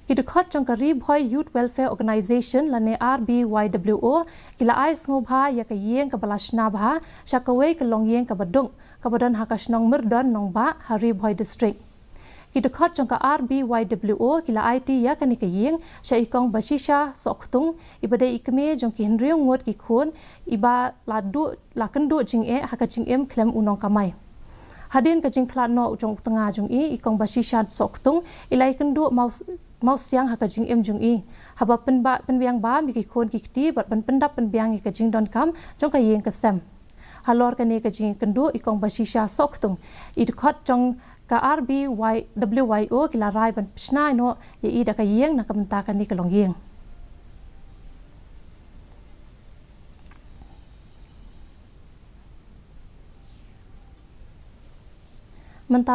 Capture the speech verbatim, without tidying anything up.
Ki dkhot jong ka Ri Bhoi Youth Welfare Organisation lane R B Y W O ki la ai sngewbha ïa ka ïing kaba la shna bha sha kawei ka longïing kaba duk kaba don ha ka shnong Myrdon Nongbah ha Ri Bhoi District. Ki dkhot jong ka R B Y W O ki la aiti ïa kane ka ïing sha i Kong Bashisha Sohktung iba dei i kmie jong ki hynriew ngut ki khun iba la duh la kynduh jingeh ha ka jingim khlem u nongkamai. Hadien ka jingkhlad noh jong u tnga jong i, i Kong Bashisha Sohktung i la ïakynduh maw mawsiang ha ka jingim jong i haba pynba pynbiang bam ïa ki khun ki kti bad ban pyndap pynbiang ïa ka jingdonkam jong ka ïing ka sem. Halor kane ka jingïakynduh i Kong Bashisha Sohktung, i dkhot jong ka R B Y W Y O ki la rai ban pynshna noh ïa i da ka ïing na ka bynta kane ka longïing.